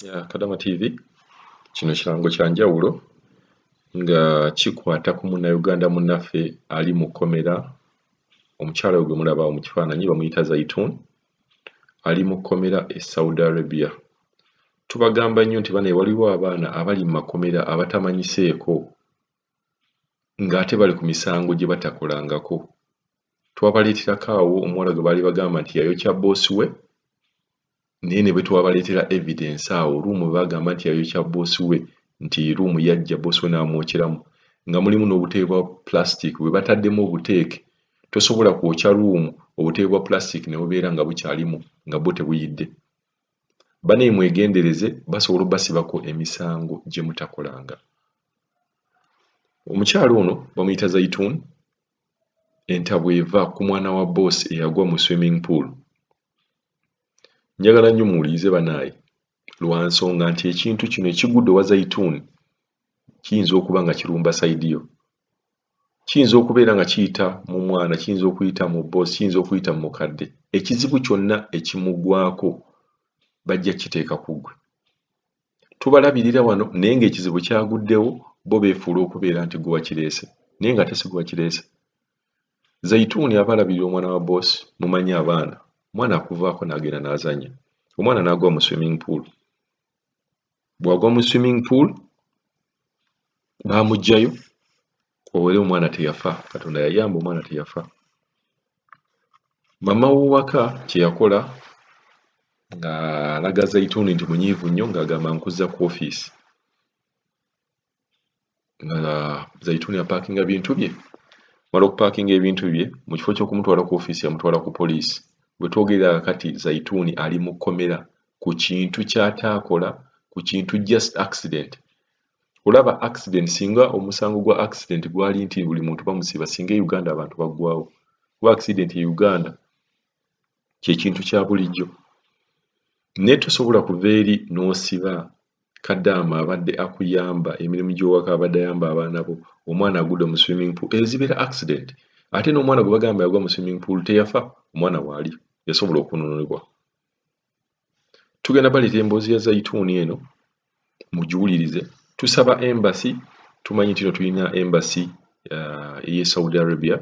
Ya Kadama TV, kino kirango kya njawulo nga kikwata ku Munnayuganda munnaffe ali mu kkomera. Omukyala oyo gwe mulaba awo mu kifaananyi bamuyita Zaitun, ali mu kkomera e Saudi Arabia. Tubagamba nnyo nti banaye waliwo abaana abali mu makomera abatamanyiseeko ng'ate bali ku misango gye batakolangako. Twabaleeterako awo omuwala gwe baali bagamba nti yayokya bboosi we, naye ne bwe twabaleetera evidence awo room we baagamba nti yayokya bboosi we, nti room yajja bboosi we n'amwokyeramu nga mulimu n'obutebe bwa plastic bwe bataddemu obuteeke. Tosobola kwokya room obutebe bwa plastic ne bubeera nga bukyalimu nga bwo tebuyidde. Bannaye mwegendereze, basobola obbasibako emisango gye mutakolanga. Omukyala ono bamuyita Zaitun, entabwe eva ku mwana wa bboosi eyagwa mu swimming pool. Njagala nnyo muwulirize bannaaye, lwa nsonga nti ekintu kino ekigudde owa Zaitun kiyinza okuba nga kirumba side yo. Kiyinza okubeera nga kiyita mu mwana, kiyinza okuyita mu bboosi, kiyinza okuyita mu mukadde. Ekizibu kyonna ekimugwako bajja kukiteeka ku ggwe. Tubalabirira wano naye ng'ekizibu kyaguddewo, bo beefuula okubeera nti ggwe wakireese naye ng'ate si ggwe wakireese. Zaituni aba alabirira omwana wa bboosi, mumanyi abaana, omwana akuvaako n'agenda n'azannya. Omwana n'agwa mu swimming pool. Bw'agwa mu swimming pool baamuggyayo, era omwana teyafa, Katonda yayamba omwana teyafa. Maama w'owaka kye yakola ng'alaga Zaituni nti munyiivu nnyo, ng'agamba nkuzza ku ofiisi. Nga Zaituni apaakinga bintu bye, amala okupaakinga ebintu bye, mu kifo ky'okumutwala ku ofiisi yamutwala ku poliisi. We twogerera kaakati Zaituni ali mu kkomera ku kintu ky'ataakola, ku kintu just accident. Olaba accident, singa omusango gwa accident gwali nti buli muntu bamusiba, singa e Uganda abantu baggwaawo. Kuba accident e Uganda kye kintu kya bulijjo. Naye tosobola kuva eri n'osiba kadaama abadde akuyamba emirimu gy'owaka, abadde ayamba abaana bo, omwana agudde mu swimming pool, ezo zibeera accident. Ate n'omwana gwe bagamba yagwa mu swimming pool teyafa, omwana waali, yasobola okununulibwa. Tugenda baleetera emboozi ya Zaituni eno mugiwulirize. Tusaba embassy, tumanyi nti no tulina embassy ey'e Saudi Arabia,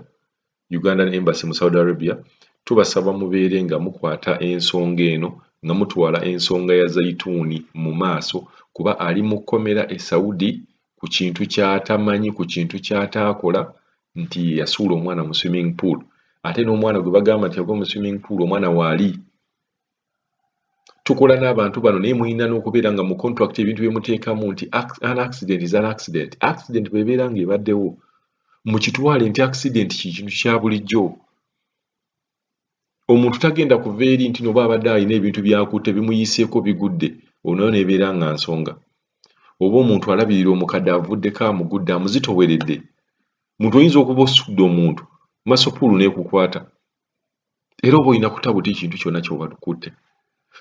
Ugandan Embassy mu Saudi Arabia. Tubasaba mubeere nga mukwata ensonga eno, nga mutwala ensonga ya Zaituni mu maaso, kuba ali mu kkomera e Saudi ku kintu ky'atamanyi, ku kintu ky'ataakola, nti ye yasuula omwana mu swimming pool. Ate n'omwana gwe bagamba nti yagwa mu swimming pool, omwana waali. Tukola n'abantu bano, naye mulina n'okubeera nga mu contract ebintu bye muteekamu nti an accident is an accident. Accident bw'ebeera ng'ebaddewo, mukitwale nti accident kintu kya bulijjo. Omuntu tagenda kuva eri nti noba abadde alina ebintu by'akutte bimuyiseeko bigudde, nayo n'ebeera nga nsonga. Oba omuntu alabirira omukadde avuddeko amugudde amuzitoweredde. Muntu oyinza okuba osudde omuntu, muscle pull n'ekukwata. Era oba olina kuta buti kintu kyonna ky'oba okutte.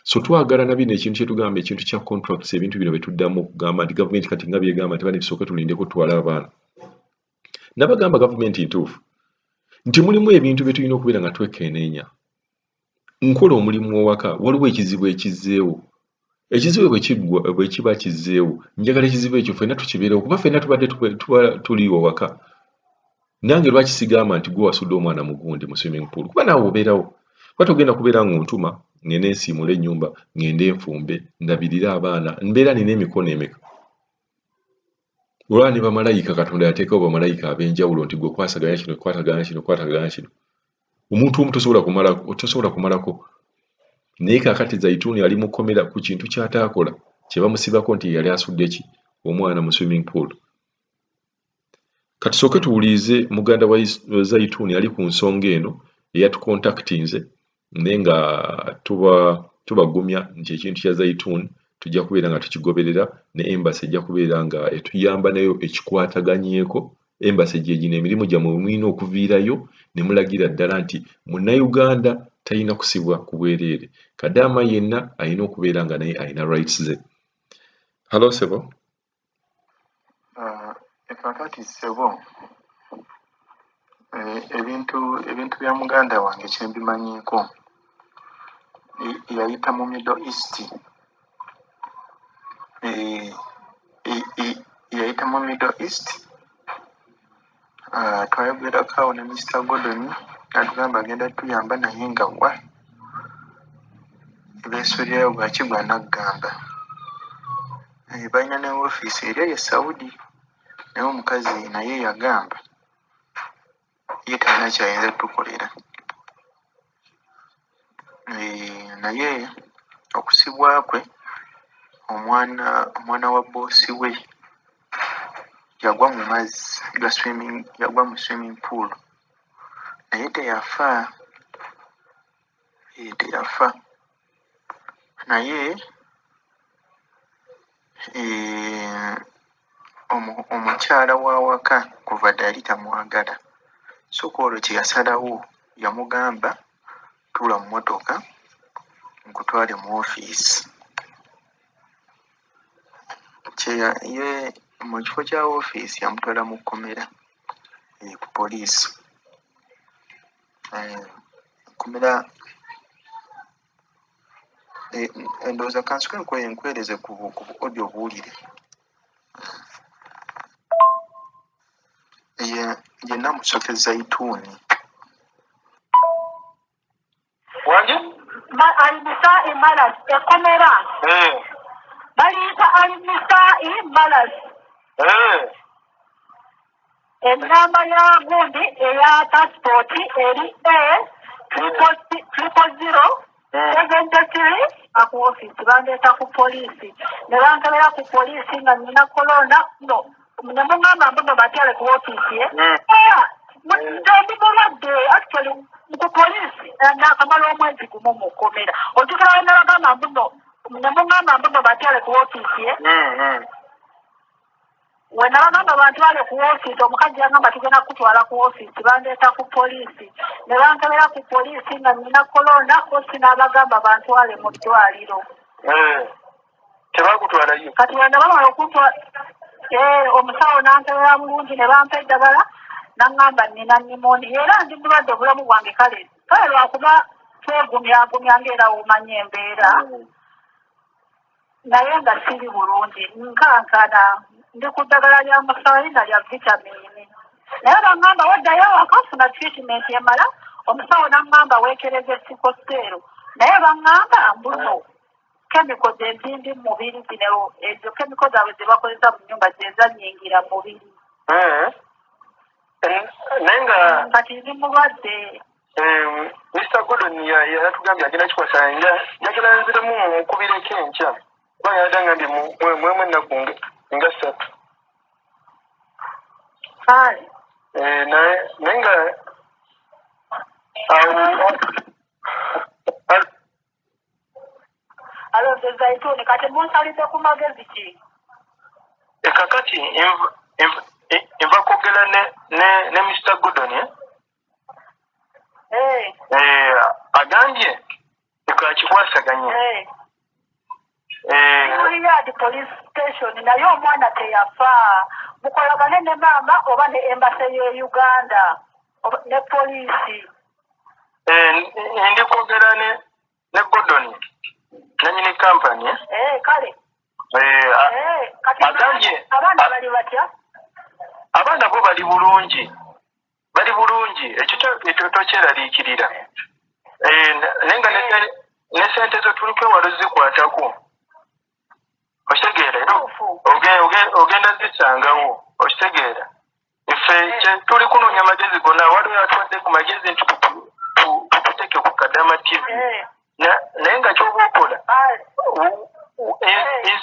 So twagala na bino ekintu kye tugamba ekintu kya contracts, ebintu bino bye tuddamu okugamba nti gavumenti kati nga by'egamba nti bane tusooke tulindeko tutwale abaana. Nabagamba gavumenti ntuufu nti mulimu ebintu bye tulina okubeera nga twekenneenya. Nkola omulimu owaka, waliwo ekizibu ekizzeewo. Ekizibu bwe kiggwa, bwe kiba kizzeewo, njagala ekizibu ekyo ffenna tukibeerewo kuba ffenna tubadde tuba tuli ewaka. Nange lwaki sigamba nti gwe wasudde omwana mu gundi mu swimming pool, kuba naawe obeerawo. Kuba togenda kubeera ng'ontuma ngende nsiimuule ennyumba, ngende nfumbe, ndabirire abaana, mbeera nina emikono emeka? Olaba ne bamalayika Katonda yateekawo bamalayika ab'enjawulo nti gwe kwasaganya kino, kwataganya kino, kwataganya kino. Omuntu omu tosobola kumala, tosobola kumalako. Naye kaakati Zaituni ali mu kkomera ku kintu ky'ataakola, kye bamusibako nti ye yali asudde ki? Omwana mu swimming pool. Katusooke tuwulirize muganda wa Zaituni ali ku nsonga eno eyatukontakitinze, naye nga tuba tubagumya nti ekintu kya Zaitun tujja kubeera nga tukigoberera, ne embassy ejja kubeera nga etuyamba nayo ekikwataganyeeko. Embassy gye gino emirimu gyammwe mulina okuviirayo ne mulagira ddala nti Munnayuganda talina kusibwa ku bwereere. Kadaama yenna alina okubeera nga naye alina rights ze. Hello ssebo. Kaakati ssebo, ebintu bya muganda wange kye mbimanyiiko, yayita mu Middle East. Eh, yayita mu Middle East. Ah, twayogerako awo ne Mr Gordon n'atugamba agenda tuyamba naye nga wa beesuulirayo gwaki gwa naggamba. Eh, balina ne woofiisi eri eyo e Saudi naye omukazi naye yagamba ye talina kyayinza tukolera. Eh, naye okusibwa kwe omwana omwana wa bboosi we yagwa mu mazzi ga swimming yagwa mu swimming pool naye teyafa eh, teyafa naye eh, omukyala w'awaka kuva dda yali tamwagala so kwolwo kye yasalawo yamugamba tuula mu mmotoka nkutwale mu ofiisi kye ye mu kifo kya ofiisi yamutwala mu kkomera eh, ku poliisi eh, kkomera eh, ndowooza kansuke nkwereze ku audio obuwulire ye ye Namusoke Zaituni. Wangi? Alimisai Malas ekkomera Eh. baliyita Alimisai Malas. Eh. Ennamba ya gundi eya pasipooti eri A 000 73 ku ofiisi bandeeta ku poliisi ne bankebera ku poliisi nga nina korona no ne muŋŋamba mbuno batwale ku ofiisi ye. Nze ndi mulwadde actually ku poliisi naakamala omwezi gumu mu kkomera ojjukira we nabagamba mbuno ne muŋŋamba mbuno batwale ku ofiisi ye. We nabagamba bantwale ku ofiisi omukazi yagamba tugenda kutwala ku ofiisi bandeeta ku poliisi ne bankebera ku poliisi nga nina korona osi n'abagamba bantwale mu ddwaliro. Eh. Tebakutwalayo. Kati wenda bamala okuntwala omusawo n'ankebera bulungi ne bampa eddagala n'aŋŋamba nina pneumonia era ndi mulwadde obulamu bwange kale kale lwakuba twegumyagumya ng'era womanyi embeera naye nga siri bulungi nkankana ndi ku ddagala lya musaayi na lya vitamiini naye baŋŋamba waddayo awaka funa treatment emala omusawo n'aŋŋamba weekereze sikoseero naye baŋŋamba mbuno chemical zezindi mu mubiri zino ezo chemical zaabwe ze bakozesa mu nnyumba zezannyingira mu mubiri. Eh. Naye nga kati ndi mulwadde. Mr Gordon yatugambye agenda kikwasa njagala nziremu mukubireko enkya kubanga yadde angambye mwemu ennaku nga ssatu. Kale. Eh, naye naye nga awo Alo nze Zaituni kati munsalidde ku magezi ki? Kakati nva kwogera ne Mr Gordon eh? Eh, Eh, agambye ekakikwasaganye. Eh. Eh, Riyadh police station naye omwana teyafa mukolagane ne maama oba ne embassy ye Uganda oba ne poliisi. Eh, ndi kwogera ne Gordon nanyini kampani eh? Eh, kale. Eh, Eh, kati agambye abaana bali batya? Abaana bo bali bulungi bali bulungi ekyo tokyeraliikirira. Eh, naye nga ne sente zo tuli kwewala ozikwatako okitegeera era Kituufu. ogenda zisangawo okitegeera ffe tuli kunoonya magezi gonna waliwo atwadde ku magezi nti tututeeke ku Kadama TV. Eh, Naye nga kyoba okola kale.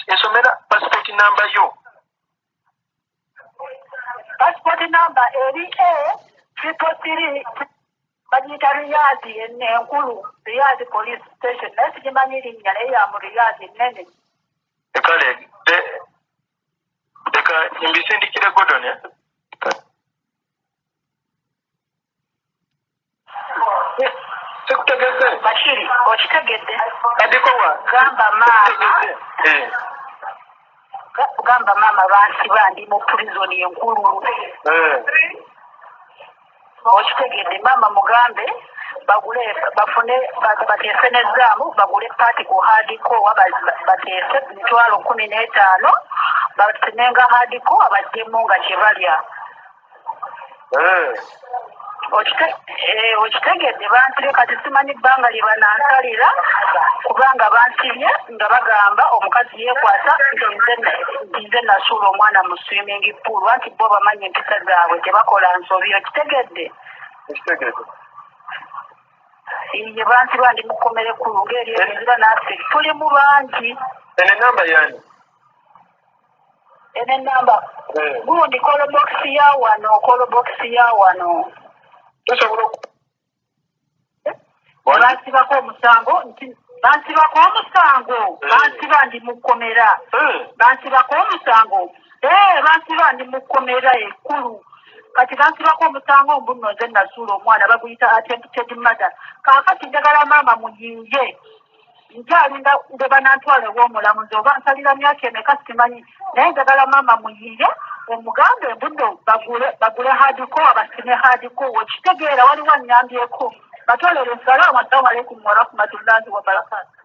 ensomera passport namba yo. Passport number eri A 333 bagiyita Riyadh enkulu Riyadh police station naye sigimanyi linnya naye ya mu Riyadh ennene. Kale leka mbisindikire Gordon eh? Sikutegeze. Bashiri okitegedde? Kadikowa. Gamba maama. Sikutegeze. Eh. Gamba maama bansiba ndi mu prison enkulu. Eh. Okitegedde maama mugambe Bagule bafune bateese ne zaamu bagule paati ku hardcore, bateese 150,000 basinenga hardcore baddemu nga kyebalya. Okitegedde? Bansibye, kati simanyi bbanga lye banansalira, kubanga bansibye nga bagamba omukazi yeekwasa nti nze nasuula omwana mu swimming pool, anti bo bamanyi empisa zaabwe, tebakola nsobi. Okitegedde? Ye bansiba, ndi mukomere kkulu ng'eri enzira, naffe tulimu bangi. Eno enamba yani? Eno enamba gundi call box ya wano, call box ya wano. Tusobola. Bansibako omusango nti bansibako omusango, bansiba ndi mukomera, bansibako omusango, bansiba ndi mukomera ekkulu. Kati bansibako omusango mbu nno nze nasuula omwana, baguyita attempted murder. Kaakati njagala maama muyinje, nkyalinda nde banantwala ew'omulamuzi oba nsalira myaka emeka simanyi, naye njagala maama muyiye omugambe mbuddo bagule hardcore, basime hardcore. Okitegeera? Waliwo annyambyeko, batolere. Salaamu, assalamu alaikum warahmatullahi wabarakatu.